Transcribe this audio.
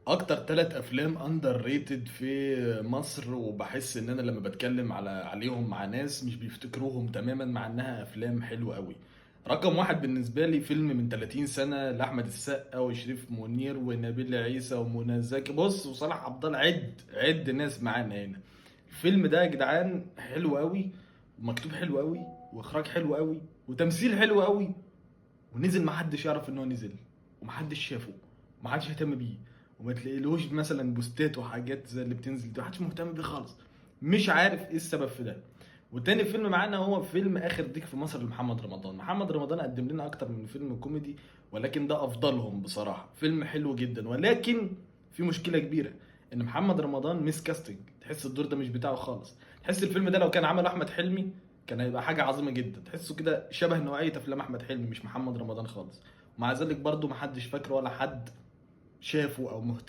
اكتر ثلاث افلام underrated في مصر، وبحس ان انا لما بتكلم عليهم مع ناس مش بيفتكروهم تماما مع انها افلام حلوة قوي. رقم واحد بالنسبة لي فيلم من 30 سنة لأحمد السقا وشريف منير ونبيل عيسى ومنى زكي، بص، وصلاح عبد الله، عد عد ناس معانا هنا. الفيلم ده يا جدعان حلو قوي، ومكتوب حلو قوي، واخراج حلو قوي، وتمثيل حلو قوي، ونزل محدش يعرف ان هو نزل، ومحدش شافه، ومحدش اهتم بيه، وما تلاقيلهوش مثلا بوستات وحاجات زي اللي بتنزل دي، محدش مهتم بيه خالص. مش عارف ايه السبب في ده. وتاني فيلم معانا هو فيلم اخر ديك في مصر لمحمد رمضان. محمد رمضان قدم لنا اكتر من فيلم كوميدي، ولكن ده افضلهم بصراحة. فيلم حلو جدا، ولكن في مشكلة كبيرة ان محمد رمضان miscasting، تحس الدور ده مش بتاعه خالص. تحس الفيلم ده لو كان عمله احمد حلمي كان هيبقى حاجة عظيمة جدا. تحسه كده شبه نوعية افلام احمد حلمي، مش محمد رمضان خالص. ومع ذلك برضو محدش فاكره ولا حد شافه او مهتم.